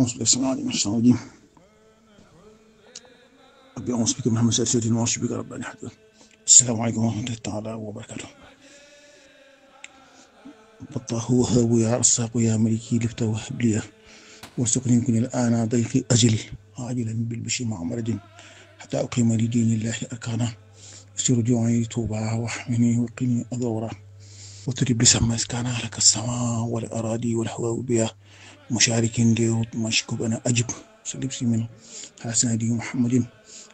أعوذ بالله من الشيطان الرجيم ربي أعوذ بك من همزات الشياطين وأعوذ بك رب أن يحضرون. السلام عليكم ورحمة الله تعالى وبركاته. الله وهاب يا رزاق يا ملكي لفت وهب لي وارزقني كن الآن ضيفي أجل عاجلا بالبشر مع مرد حتى أقيم لدين الله أركانا يسير جوعي توبا واحمني وقني أضورا وترب لسما كان لك السماء والأراضي والهواء بها مشارك ديوت مشكوب أنا أجب سلبسي من حسن دي محمد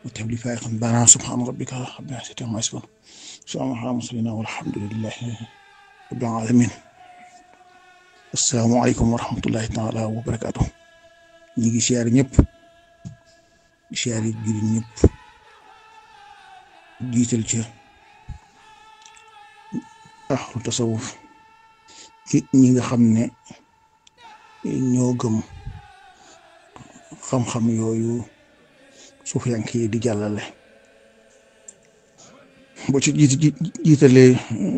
وتبلي فائقا بنا سبحان ربك رب العزة عما يصفون سلام على المرسلين والحمد لله رب العالمين. السلام عليكم ورحمة الله تعالى وبركاته. ñi ngi siyaare ñëpp di siyaare jullit ñëpp jiital ci ahlu tasawuf ñi nga xam ne ñoo gëm xam-xam yooyu suufiyanke yi di jàllale boo ci jiitalee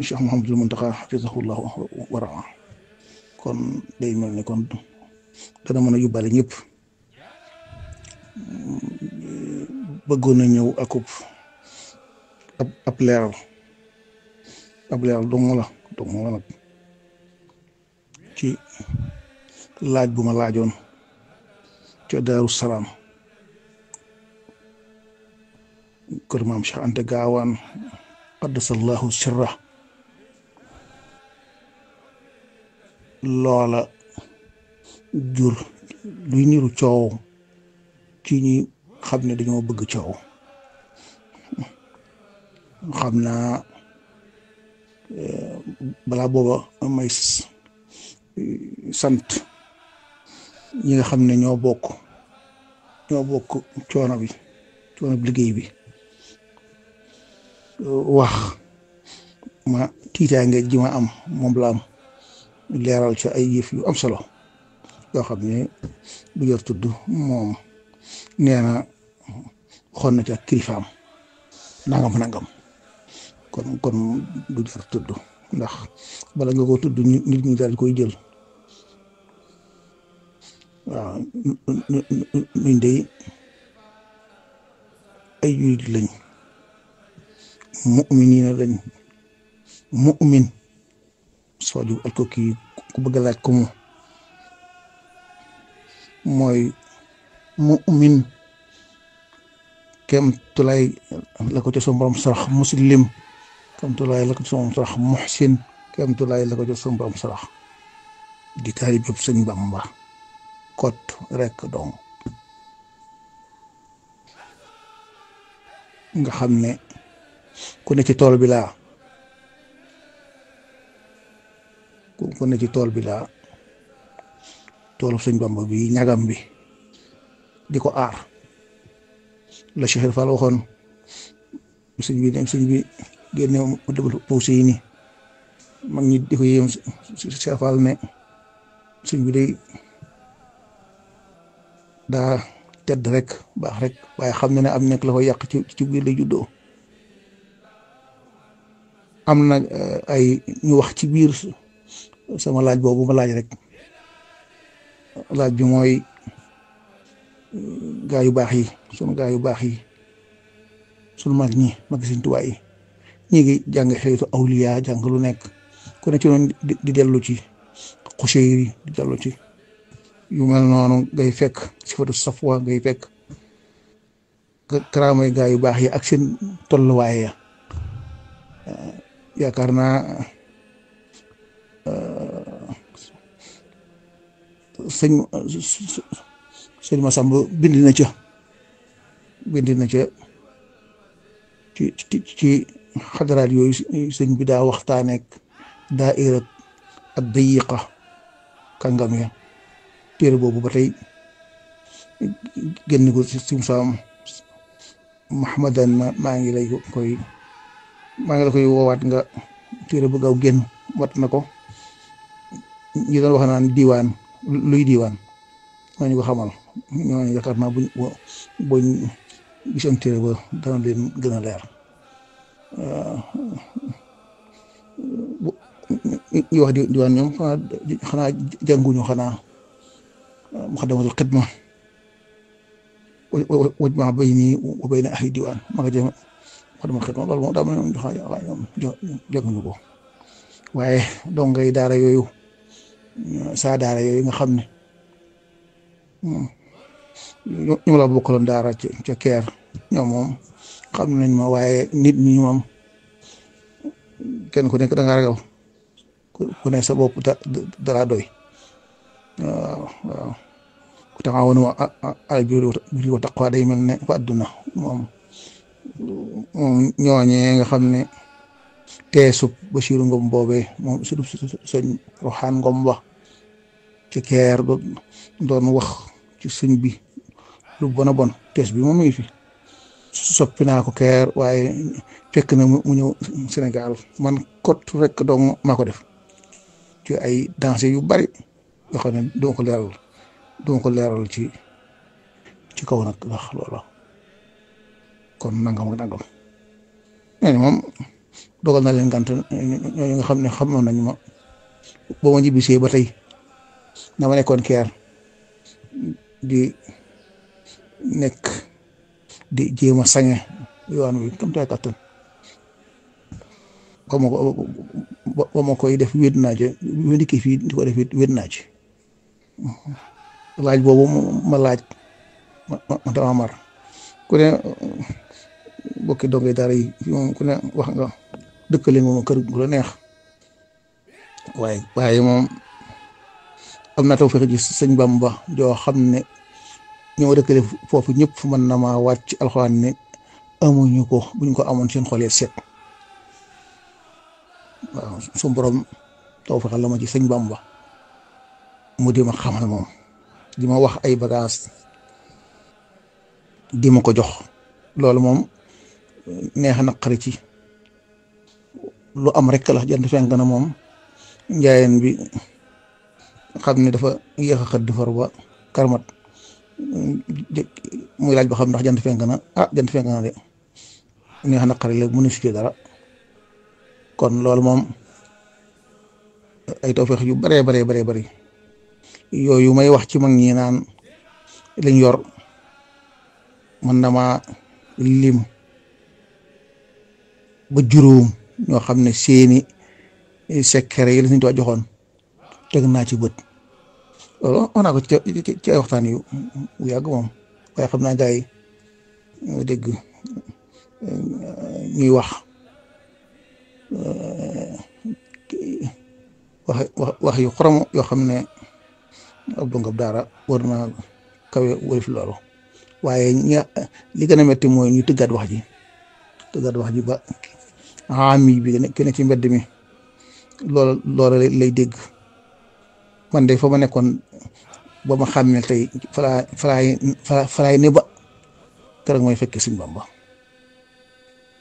Cheikh Mouhamadul Muntaxa hafizahullah wa raa kon day mel ni kon dana mën a yóbbaale ñëpp. bëggoon na ñëw akub ab leeral dong la nag ci laaj bu ma laajoon ca Daaru Salaam kër maam Cheikh Anta Gaawaan qaddasallahu sirra loola jur luy niru coow ci ñi xam ne dañoo bëgg coow. xam naa balaa booba may sant ñi nga xam ne ñoo bokk coono bi liggéey bi wax ma tiitaange ji ma am moom la am leeral ci ay yëf yu am solo yoo xam ne du yor tudd moom nee na waxoon na ci ak kilifaam nangam kon du jar tudd ndax bala nga ko tudd nit ñi daal koy jël. waaw nuñ dey ay julit lañ mu'miniina lañ mu'min soo ju al ko kii ku bëgg a laaj ko mu mooy mu'min kem tulaay la ko ca sama borom sarax muslim kem tulaay la ko ca sama borom sarax muhsin kem tulaay la ko ca sama borom sarax di taalib yëpp Sëñ Bamba kot rek dong nga xam ne ku ne ci tool bi laa ku ne ci tool bi laa toolu Sëñ Bamba bi ñagam bi di ko aar la Cheikh Fall waxoon sëñ bi génne mu déglu pause yi nii mag ñi di ko yéem Cheikh Fall ne sëñ bi day daa tedd rek baax rek waaye xam na ne am nekk la ko yàq ci biir lay juddoo. am na ay ñu wax ci biir sama laaj boobu ma laaj rek laaj bi mooy gaa yu baax yi sunu gaa yu baax yi sunu mag ñi mag Sëñ Tuubaa yi ñi ngi jàng xeetu awliya jàng lu nekk ku ne ci noonu di dellu ci Xuseyri di dellu ci yu mel noonu ngay fekk sifatu safwa ngay fekk karaamay gaa yu baax yi ak seen tolluwaay ya yaakaar naa sëñ Masamba bind na ca ci xadaraat yooyu sëñ bi daa waxtaaneek daaira ak dayiqa kàngam ya téere boobu ba tey génn ko si Musaa Mahmadan maa ngi la koy woowaat nga téere bu gaaw génn wat na ko ñi doon wax naan diiwaan luy diiwaan maa ñu ko xamal ñooñu yaakaar naa buñ gisoon téere ba dana leen gën a leer. ñu wax diiwaan ñoom xanaa jànguñu xanaa muqaddamatul xidma wajma bayni wa bayna ahli diwaan ma nga jëm muqaddamatul xidma loolu moom daa mel ni joguñu ko waaye dongay daara yooyu saa daara yooyu nga xam ne ñu la bokkaloon daara ca keer ñoom moom xam nañ ma waaye nit ñi moom kenn ku nekk da nga ragal ku ne sa bopp dara doy waaw ku taxawoon alal birri wa taqwa day mel ne fa àdduna moom ñooñee nga xam ne teesub Basiiru Ngom boobee moom sudub sëñ Roxaan Ngom wax ci keer doon wax ci sëñ bi lu bon a bon tees bi moom mi ngi fi soppi naa ko keer waaye fekk na mu ñëw Sénégal man kot rek dong maa ko def ci ay danse yu bari yoo xam ne duma ko leeral ci kaw nag ndax loola kon nangam ak nangam ñooñu moom dogal na leen gànt ñooñu nga xam ne xamoon nañ ma ba ma ñibbisee ba tey na ma nekkoon keer di nekk di jéem a sañe yoon wi comme tey kattan ba ma koy def wéet naa ci bi ma dikkee fii di ko def wéet naa ci laaj boobu ma laaj ma dama mar ku ne bokki dongay dara yi moom ku ne wax nga dëkkale nga moom kër gu la neex waaye moom am na taw fexe ji sëñ Bamba joo xam ne ñoo dëkkale foofu ñëpp mën na maa wàcc alxuraan ne amuñu ko buñ ko amoon seen xol seet waaw su borom taw fexe la ma ci sëñ Bamba mu di ma xamal moom di ma wax ay bagage di ma ko jox loolu moom neex na naqari ci lu am rek la jant fenk na moom njaayeen bi xam ne dafa yéex a xët defar ba karmat muy laaj ba xam ndax jant fenk na jant fenk na de neex na naqari la mënu si ci dara kon loolu moom ay tawfeex yu baree bari yooyu may wax ci mag ñi naan liñ yor man na maa lim ba juróom ñoo xam ne seeni secret yi la suñu tubaab joxoon teg naa ci bët loolu wax naa ko ci ay waxtaan yu yàgg moom waaye xam naa gars yi dégg ñuy wax wax yu xorom yoo xam ne ab dongab daara war naa kawe wërif loolu waaye li gën a metti mooy ñu tëggaat wax ji ba ami bi kenn ci mbedd mi loola lay dégg man de fa ma nekkoon ba ma xam ne tey falaay ne ba keroog mooy fekk Sëñ Bamba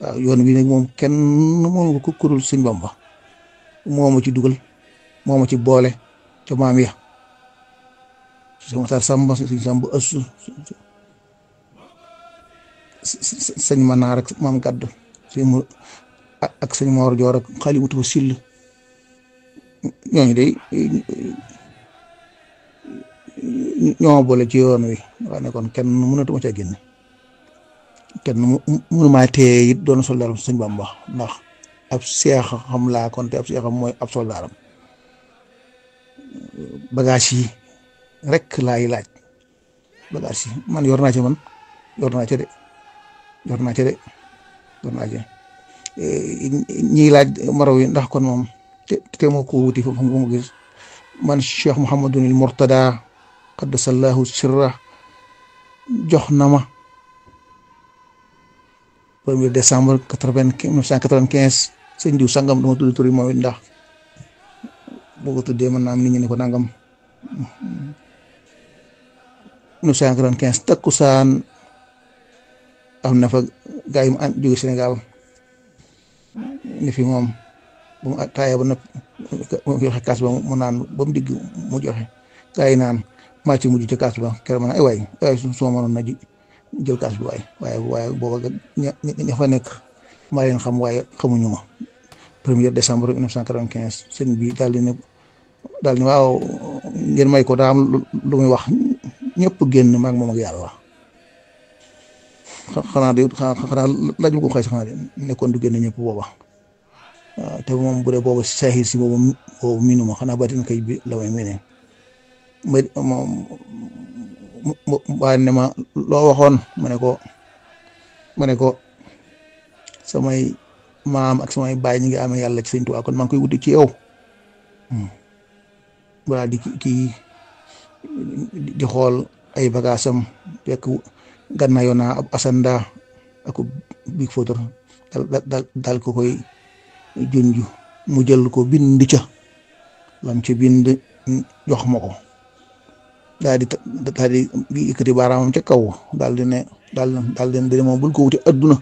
waaw yoon wi nag moom kenn moomu ko kurul Sëñ Bamba moo ma ci dugal moo ma ci boole ca maam ya sama tar samba Sëñ Samba ëssu sëñ Manaar ak maam Gàdd ak sëñ Moor Joor ak xali mutu fa sill ñooñu day ñoo boole ci yoon wi waa ne kon kenn mënatuma ca génn kenn mënumaa téye it doon soldaaram Sëñ Bamba ndax ab seex xam laa kon te ab seexam mooy ab soldaaram bagage yi rek laay laaj bagage yi man yor naa ci ñiy laaj maraw yi ndax kon moom te moo ko wuti foofu mu gis man Cheikh Mouhamadunil Mourtada qaddasallahu sirra jox na ma 1er décembre 1995 sëñ diw sangam dama tudd turi moom it ndax boo ko tuddee mën naa am nit ñi ne ko nangam 1995 takkusaan am na fa gaa yi mu jóge Sénégal ni fi moom ba mu taayee ba noppi mu joxe kaas ba mu naan ba mu digg mu joxe gaa yi naan maa ci mujj ci kaas ba keroog ma ne ay waay su ma mënoon na jël kaas bi waaye booba ña fa nekk maa leen xam waaye xamuñu ma 1er décembre 1995 sëñ bi daal di ne daal ni waaw ngeen may ko daa am lu muy wax ñëpp génn maag moom ak yàlla xanaa laaj ko xëy sax xanaa nekkoon du génn ñëpp booba waaw te moom bu dee booba saahir si boobu miinu ma xanaa batin kay bi la may mene moom waaye ne ma loo waxoon ma ne ko samay maam ak samay baay ñi ngi amee yàlla ci Sëñ Tuubaa kon maa ngi koy wuti ci yow balaa di kii di xool ay bagaasam fekk gannaaw naa ab asanda ak big photo dal ko koy junj mu jël ko bind ca lam ci bind jox ma ko daal di yëkkati baaraamam ca kaw daal di ne moom bul ko wuti adduna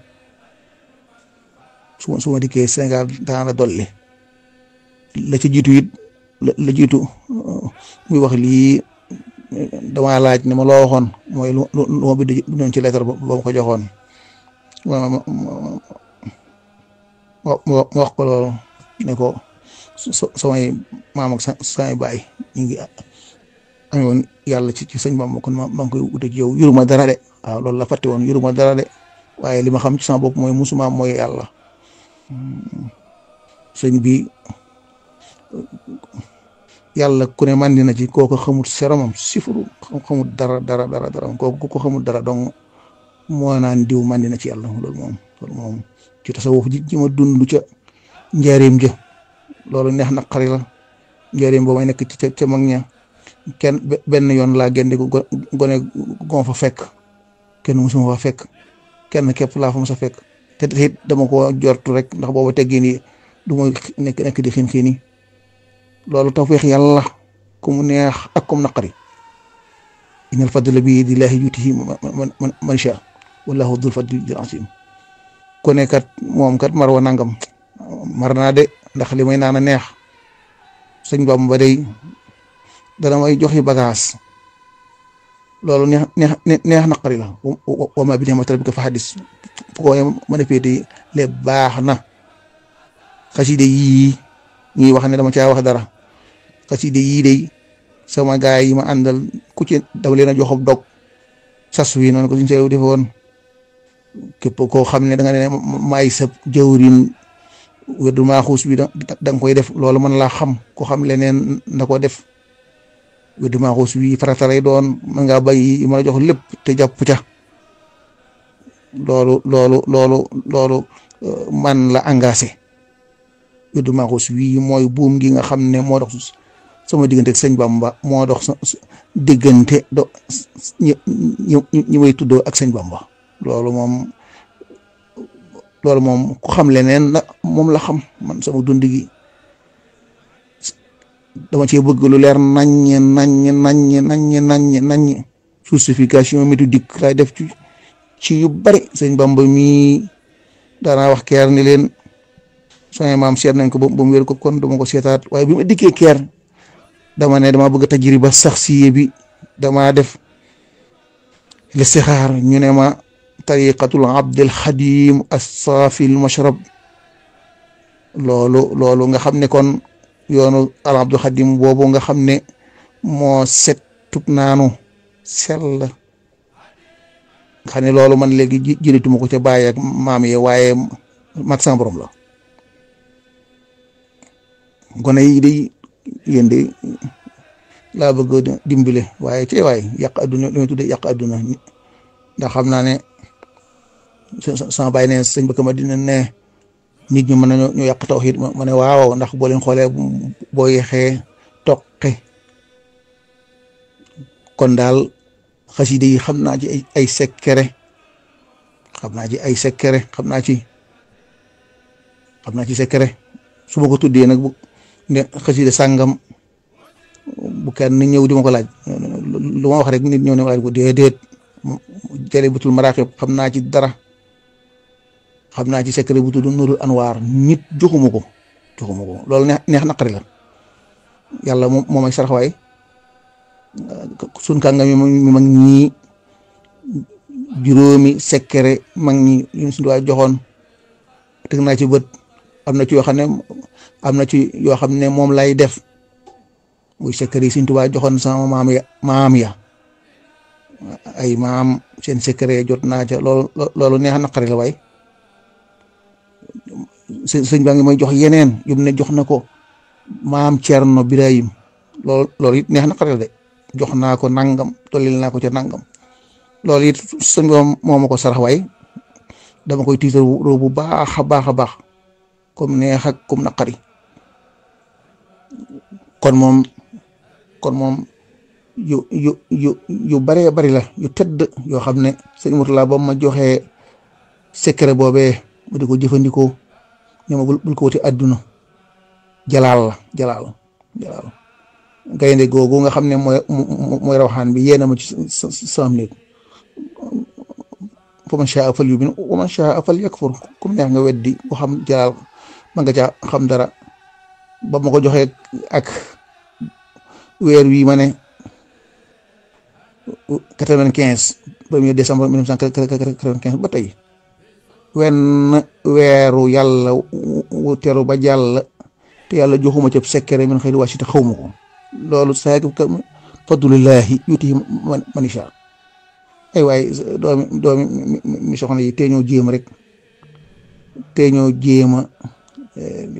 su ma dikkee Sénégal dana la dolli la ci jiitu it la jiitu muy wax lii damaa laaj ne ma loo waxoon mooy lu ma bindoon ci lettre ba ma ko joxoon ma wax ko loolu ne ko samay maam ak samay baay ñu ngi amee woon yàlla ci sëñ Bamba kon maa ngi koy wute ci yow yuruma dara de waaw loolu la fàtte woon yuruma dara de waaye li ma xam ci sama bopp mooy musuma mooy yàlla sëñ bi yàlla ku ne mandi na ci kooku xamul seromam sifuru xamul dara kooku ko xamul dara donc moo naan diw mandi na ci yàlla loolu moom ci tasawuf ji ma dund ca njaareem ja loolu neex na xari la njaareem boo may nekk ci ca mag ña kenn benn yoon laa génne gone gon fa fekk kenn musuma fa fekk kenn képp laa fa mos a fekk te it dama ko jortu rek ndax booba teggee nii du ma nekk di xiin loolu tawfeex yàlla ku mu neex ak ku mu naqari innal fadla bi yadillaahi yu'tiihi man shaa wallaahu dul fadli al-aziim ku ne kat moom kat mar wa nangam mar naa de ndax li may naan a neex sëñ Bamba day dana may joxi bagage loolu neex naqari la wa maa bi ni'mati rabbika fa haddis fu ko mën a féete le baax na xaside yii ñuy wax ne dama caa wax dara xaside yii day sama gaay yi ma àndal ku ci dafa leen a joxob dog sas wi noonu ko suñ seew defe woon képp koo xam ne da nga ne maay sa jawrin wérdu maaxuus bi da nga koy def loolu man laa xam ko xam leneen na ko def wérdu maaxuus bi farata lay doon man ngaa bàyyi ma la jox lépp te jàpp ca loolu man la engagé wérdu maaxuus wi mooy buum gi nga xam ne moo dox sama diggante ak sëñ Bamba moo dox diggante ñi may tuddoo ak sëñ Bamba loolu moom ku xam leneen la moom la xam man sama dund gi dama cee bëgg lu leer naññ justification méthodique laay def ci yu bari sëñ Bamba mi daanaa wax keer ni leen sama maam seet nañ ko ba mu wér ko kon dama ko seetaat waaye bi ma dikkee keer dama ne dama bëgg tajriba saxsiye bi dama def listixaar ñu ne ma tariqatul abdil xadim as-saafil mashrab loolu nga xam ne kon yoonu al abdul xadim boobu nga xam ne moo set tub naanu sell nga xam ne loolu man léegi jëlituma ko ca bàyyi ak maam yi waaye mat sama borom la gone yi day yéen de laa bëgg dimbale waaye ci waay yàq adduna li may tuddee yàq adduna ndax xam naa ne sama bàyyi ne sëñ Bakka Madina ne nit ñi mën nañu ñu yàq tawhid ma ne waaw ndax boo leen xoolee boo yeexee toqe kon daal xasida yi xam naa ci ay secret xam naa ci secret su ma ko tuddee nag bu ne xasida sàngam bu kenn ñëw di ma ko laaj lu ma wax rek nit ñëw ne laaj ko déedéet Jalbatul Maraqib xam naa ci dara xam naa ci secret bu tudd Nuurul Anwaar nit joxuma ko loolu neex naqari la yàlla moom ay saraxwaay sun kàngam mi mag ñii juróomi secret mag ñi ñu suñu waay joxoon teg naa ci bët am na ci yoo xam ne moom lay def muy secret yi Sëñ Tuubaa joxoon sama maam ya ay maam seen secret jot naa ca loolu neex naqari la waay sëñ baa ngi may jox yeneen yum ne jox na ko maam Cerno Birahim loolu it neex naqari la de jox naa ko nangam tollil naa ko ca nangam loolu it sëñ moo ma ko sarax waay dama koy tiitar bu baax a baax a baax comme neex ak comme naqari kon moom yu baree bari la yu tëdd yoo xam ne sëñ Murtala ba ma joxee secret boobee ma di ko jëfandikoo ne ma bul ko wuti àdduna jalaal gaynde googu nga xam ne mooy rawxaan bi yéena ma ci sam néeg fa man shaa fal yu'min wa man shaa fal yakfur comme neex nga weddi boo xam jalaal ma nga ca xam dara ba ma ko joxee ak weer wi ma ne 95 1er décembre 1995 ba tey wenn weeru yàlla wu teru ba jàll te yàlla joxuma ca secret min xëy wàcc te xaw ma ko loolu saa fadlullahi yuti man yasha ay waay doomi mi soxna yi te ñoo jéem rek te ñoo jéema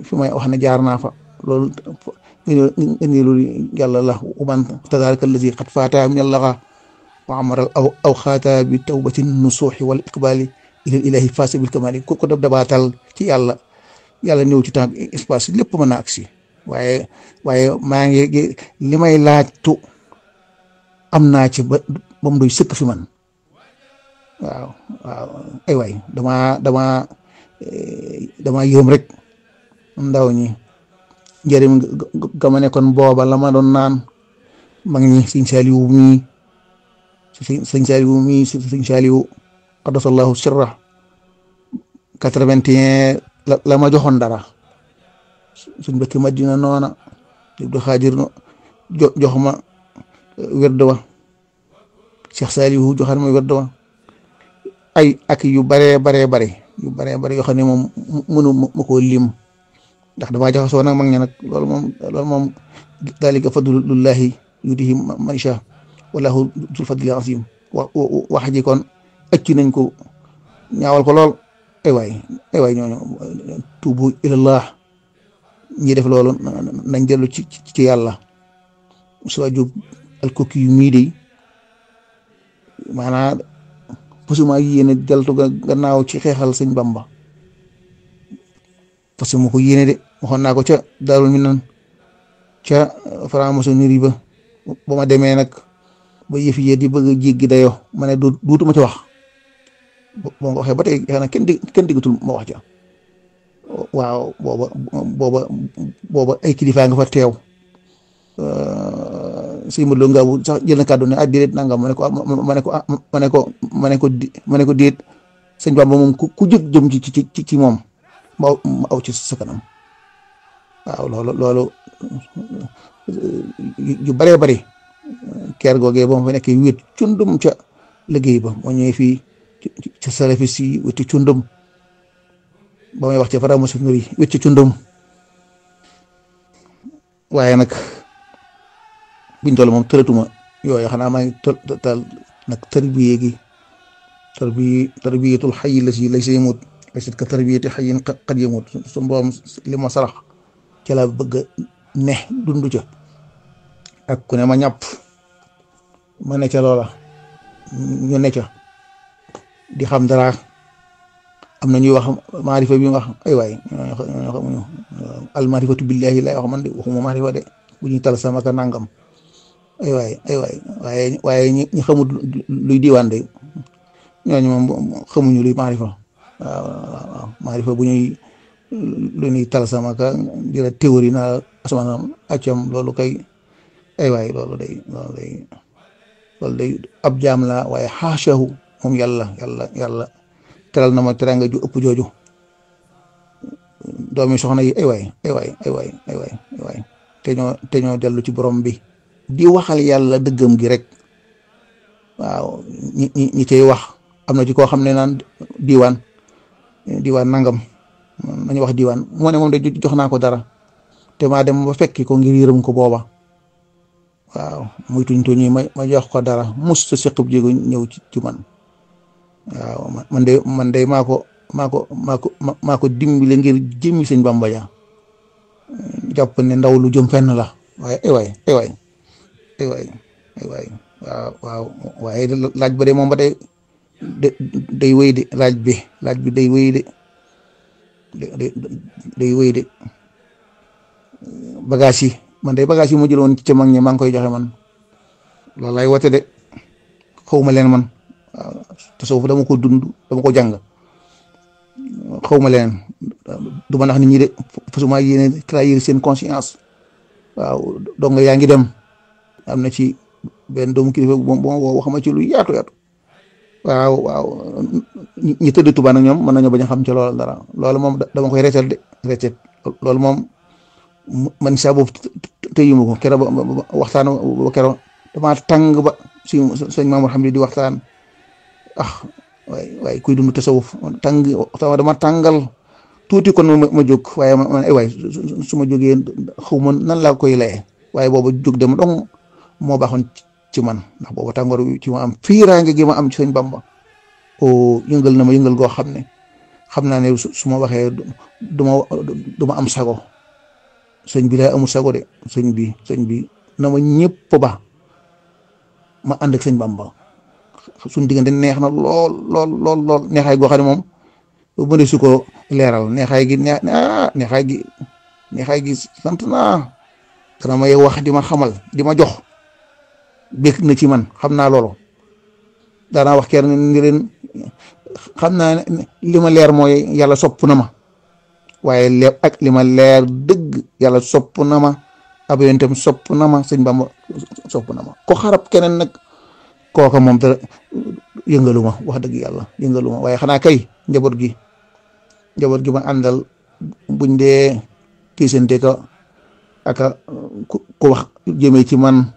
fi may wax ne jaar naa fa loolu ngëneelu yàlla la uman tadalika allazi qad fata min allaha wa amara aw xaata bi tawbati nusuuxi wal iqbali ila ilahi fasa bil kamali ko dab dabaatal ci yàlla néew ci temps espace lépp mën na agsi waaye maa ngi li may laajtu am naa ci ba mu doy sëkk fi man waaw ay waay dama yërëm rek ndaw ñi njëriñ ga ma nekkoon booba la ma doon naan ma ngi sëñ Saaliwu mii sëñ Saaliwu qaddasallahu sirra 81 la ma joxoon dara suñ bëkki Madina noona Abdu Xaadir jox ma wérdu wa Cheikh Saaliwu joxal ma wérdu wa ay ak yu baree yoo xam ne moom mënu ma koo lim ndax damaa jaxasoo nag mag ña nag loolu moom dalika fadlullahi yutihi man yasha wallahu zul fadli azim wax ji kon acc nañ ko ñaawal ko lool ay waay ñooñu tuubu ilallah ñi def loolu nañ dellu ci yàlla Moussa Diop alkoki yu mii de maanaam fasuma yéene deltu gannaaw ci xeexal sëñ Bamba fasuma ko yéene de waxoon naa ko ca Daarul Minan ca franc-maçonnerie ba ma demee nag ba yëf yi di bëgg a jéggi dayoo ma ne duutuma ci wax boo nga waxee ba tey xanaa kenn diggatul ma wax ca waaw booba ay kilifa nga fa teew sëñ Modou Lo Ngabou sax jël na kàddu ne déet nangam ma ne ko déet sëñ Bamba moom ku jóg jëm ci moom ma aw ci sa kanam waaw loolu yu baree bari keer googee ba ma fa nekkee wéet cundum ca liggéey ba moo ñëwee fii ca salafis yi wétti cundum ba may wax ca franc-maçonnerie wét ci cundum waaye nag biñ toll moom tëratuma yooyu xanaa maa ngi tal nag tarbiyatul xay la si lay sa yamut laysa ka tarbiyati xayin qad yamut su mboom li ma sarax ca la bëgg ne dund ca ak ku ne ma ñàpp ma ne ca loola ñu ne ca di xam dara am na ñuy wax maarifa bi wax ay waay ñoo xamuñu al maarifatu billahi lay wax man de waxuma maarifa de bu ñuy tal sama ka nangam ay waay waaye ñi xamul luy diwaan de ñooñu moom xamuñu luy maarifa waaw maarifa bu ñuy lu ñuy tal sama ka di la théorie na asmaanam accam loolu kay ay waay loolu day ab jaam la waaye xaashahu moom yàlla teral na ma teranga ju ëpp jooju doomi soxna yi ay waay te ñoo dellu ci borom bi di waxal yàlla dëggam gi rek waaw ñi cay wax am na ci koo xam ne naan diwaan nangam nañu wax diwaan moo ne moom de jox naa ko dara te maa dem ba fekki ko ngir yërëm ko booba waaw muy tuñ tuñ ma jox ko dara mus sa sequb jéego ñëw ci man. waaw man de maa ko dimbale ngir jëmmi sëñ Bamba ja jàpp ne ndaw lu jëm fenn la waaye waaw waaye laaj ba de moom ba day wéy de laaj bi day wéy de day wéy de bagage yi man de bagage yi mu jëloon ci mag ñi maa ngi koy joxe man loolu lay wote de xawma leen man waaw tasawuf dama ko dund dama ko jàng xawma leen du ma nax nit ñi de fasuma yéene trahir seen conscience waaw donc yaa ngi dem am na ci benn doomu kilifa boo wax ma ci lu yaatu waaw ñi tëdd Tuubaa nag ñoom mën nañoo bañ a xam ci loolu dara loolu moom dama koy reetal loolu moom man saa boobu tëyuma ko keroog ba waxtaan ba keroog dama tàng ba si sëñ Mamour xam di waxtaan waaye kuy dund tasawuf dama tàngal tuuti kon ma jóg waaye man waay su ma jógee xaw ma nan laa koy laye waaye booba jóg dem dong moo baaxoon ci man ndax booba tàngoor ci ma am fiiraange gi ma am ci sëñ Bamba o yëngal na ma yëngal goo xam ne xam naa ne su ma waxee du ma am sago sëñ bi laa amul sago de sëñ bi na ma ñëpp ba ma ànd ak sëñ Bamba suñ diggante neex na lool neexaay goo xam ne moom mëne su ko leeral neexaay gi sant naa dana may wax di ma xamal di ma jox békk na ci man xam naa loolu daanaa wax kenn ni leen xam naa li ma leer mooy yàlla sopp na ma waaye li ma leer dëgg yàlla sopp na ma ab yonentam sopp na ma sëñ Bamba sopp na ma ko xarab keneen nag kooka moom dara yëngaluma wax dëgg yàlla yëngaluma waaye xanaa kay njaboot gi ma àndal buñ dee kiisante ko aka ku wax jëmee ci man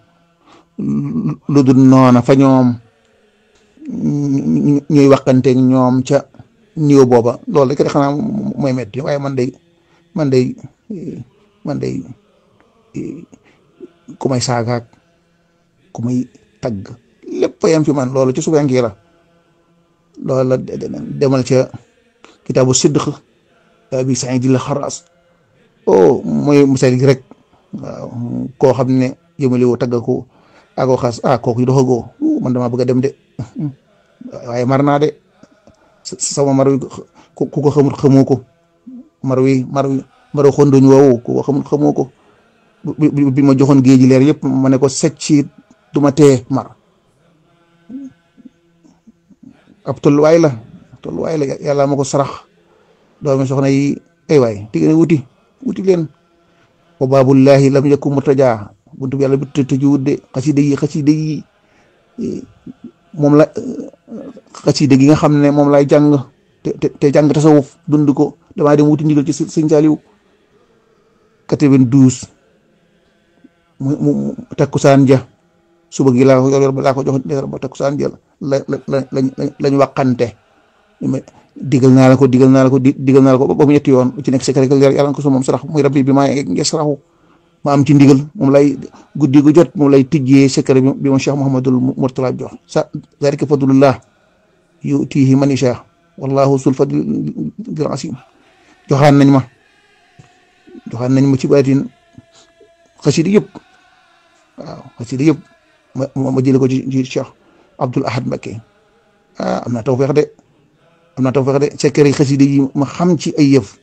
lu dul noona fa ñoom ñuy waxante ñoom ca niveau booba loolu rek xanaa mooy metti waaye man day ku may saagaak ku may tagg lépp yam fi man loolu ci suufenki la loolu la demal ca kitaabu sidq bi Saïdil Xaraas mooy misali rek waaw koo xam ne jëmale woo tagg ko ako xas kooku yi doxagoo man dama bëgg a dem de waaye mar naa de sama mar wi ku ko xamul xamoo ko maru xondoñ woowu ku ko xamul xamoo ko bi ma joxoon géej gi leer yëpp ma ne ko secc du ma tee mar ab tolluwaay la yàlla ma ko sarax doomi soxna yi ay waay tigg wuti leen wa baabullahi lam yakun murtajaa buntu bi yàlla bi tëju wudde xasida yi moom la xasida gi nga xam ne moom lay jàng te jàng tasawuf dund ko damaa dem wuti ndigal ci sëñ Saliou 92 mu takkusaan ja suba gi laa ko jox ba takkusaan ja lañ waxante digal naa la ko ba mu ñetti yoon ci nekk secret yàlla ko su moom sarax muy rabbi bi maa ngi saraxu ma am ci ndigal moom lay guddi gu jot moom lay tijjee secret bi ma Cheikh Mouhamadul Mourtala jox sa zalika fadlullah yutihi man yasha wallahu sul fadlil asim joxaan nañ ma ci baatin xasida yëpp ma jële ko ci Cheikh Abdoul Ahad Mbacké am naa tawfeex de secret xasida yi ma xam ci ay yëf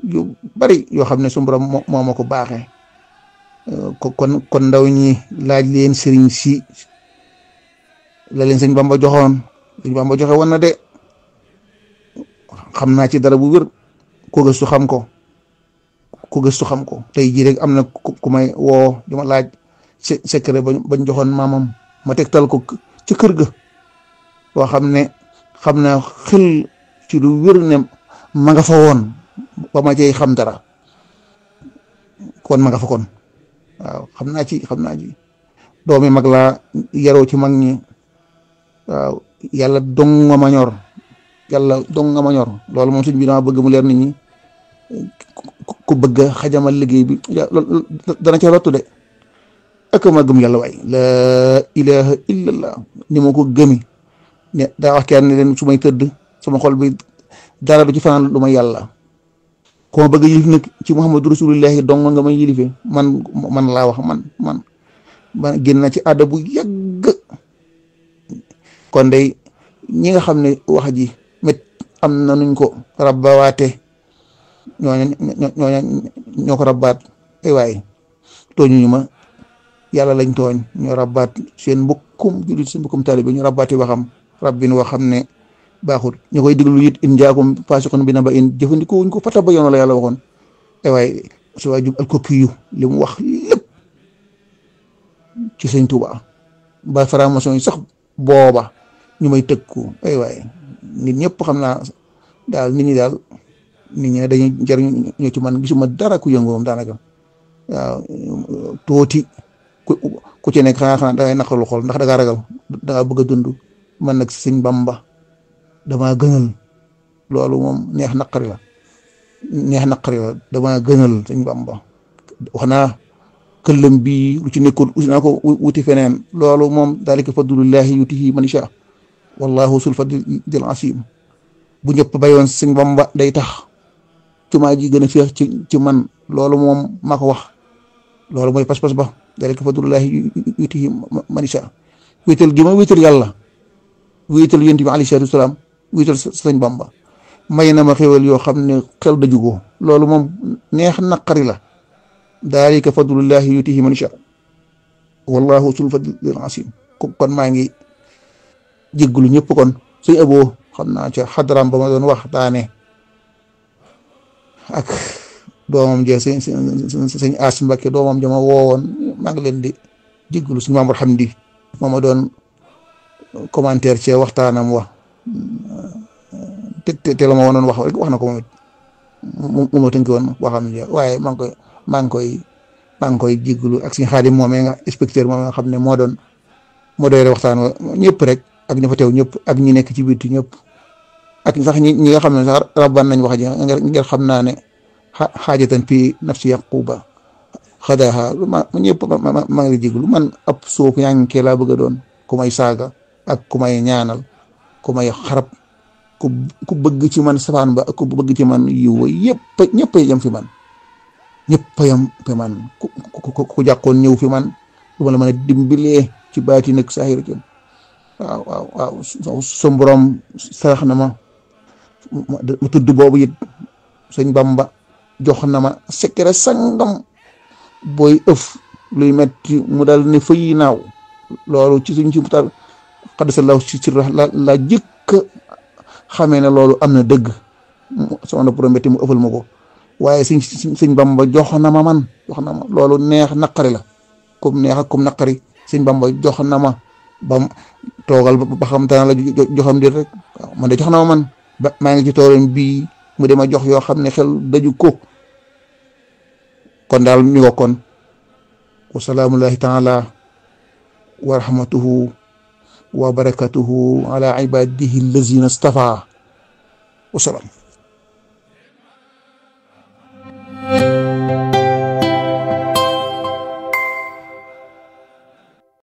yu bari yoo xam ne suñu borom moo ma ko baaxee kon ndaw ñi laaj leen sëriñ si la leen sëñ Bamba joxoon joxe woon na de xam naa ci dara bu wér ko gëstu xam ko tey jii rek am na ku may woo di ma laaj secret bañ joxoon maamam ma tegtal ko ci kër ga boo xam ne xam naa xel ci lu wér ne ma nga fa woon ba ma cay xam dara kon ma nga fa kon waaw xam naa ci doomi mag laa yaroo ci mag ñi waaw yàlla dong nga ma ñor loolu moom suñ bi dama bëgg mu leer nit ñi ku bëgg xajamal liggéey bi dana ca lottu de ak ma gëm yàlla waay laa ilaha illallah ni ma ko gëmi ne daa wax kenn ne leen su may tëdd sama xol bi dara du ci fanaan lu ma yàlla ko ma bëgg yilif nag ci muhammadu rasulillahi dong nga may yilife man laa wax man génn na ci àdda bu yàgg kon day ñi nga xam ne wax ji met am na nuñ ko rabbawaate ñoo ko rabbaat ay waay tooñuñu ma yàlla lañ tooñ ñoo rabbaat seen mbokkum julit seen mbokkum taalibe ñu rabbaati waxam rabbin woo xam ne baaxul ñu koy diglu it in jaakum faasiqun bi naba'in jëfandikoo wuñ ko fatabayyanu la yàlla waxoon ay waay su waay jub alkopiyu li mu wax lépp ci sëñ Tuuba ba franc-maçon yi sax booba ñu may tëkku ay waay nit ñëpp xam naa daal nit ñi ne dañuy jariñ ñoo ci man gisuma dara ku yëngu moom daanaka waaw tuuti ku ci nekk xanaa dangay naqarlu xol ndax dangaa ragal dangaa bëgg a dund man nag sëñ Bamba damaa gënal loolu moom neex naqari la damaa gënal sëñ Bamba wax naa këllam bii lu ci nekkul usi naa ko wuti feneen loolu moom daalika fadlullahi yutihi man yasha wallahu sul fadlil asim bu ñëpp bayoon sëñ Bamba day tax jumaa ji gën a féex ci man loolu moom maa ko wax loolu mooy pas-pas ba dalika fadlullahi yutihi man yasha wéetal gi ma wéetal yàlla wéetal yonent bi alayhi salaatu wasalaam wéetal sëñ Bamba may na ma xéwal yoo xam ne xel daju ko loolu moom neex naqari la dalika fadlullahi yutihi man yasha wallahu sul fadlil asim kon maa ngi jéggulu ñëpp kon suñ aboo xam naa ca xadaraam ba ma doon wax daane ak doomam je sëñ As Mbakke doomam ja ma woowoon maa ngi leen di jéggulu suñu Maamor Hamdi moo ma doon commentaire ci waxtaanam wax te la ma woon wax rek wax na ko moom it mu ma tënk woon waxam ja waaye maa ngi koy jéggulu ak suñu Xaadim moomee nga inspecteur moom nga xam ne moo doon waxtaan wa ñëpp rek ak ña fa teew ñëpp ak ñi nekk ci biir ñëpp ak sax ñi nga xam ne sax rabban nañ wax ji ngir xam naa ne xaajatan fii nafsi yaquba xadaaha ñëpp maa ngi jéglu man ab suuf ñànkee laa bëgg a doon ku may saaga ak ku may ñaanal ku may xarab ku bëgg ci man safaan ba ak ku bëgg ci man yiw ñëpp a yem fi man ñëpp a yem fi man ku jàqoon ñëw fi man lu ma la mën a dimbilee ci baati nag saahir ci waaw som borom sarax na ma tudd boobu it sëñ Bamba jox na ma secret sangam booy ëf luy metti mu dal ne fëyi naaw loolu ci suñ ci mutal xaddasallahu ci la jëkk xamee ne loolu am na dëgg sama na prométti mu ëffal ma ko waaye sëñ Bamba jox na ma loolu neex naqari la comme neex ak comme naqari sëñ Bamba jox na ma bam toogal ba xam tana la joxam dir rek waaw man de jox na ma man ba maa ngi ci toolam bii mu dema jox yoo xam ne xel daju ko kon daal mi ngo kon wa salaamullahi taala wa rahmatuhu wa barakatuhu ala ibadihi allazina stafa wa salaam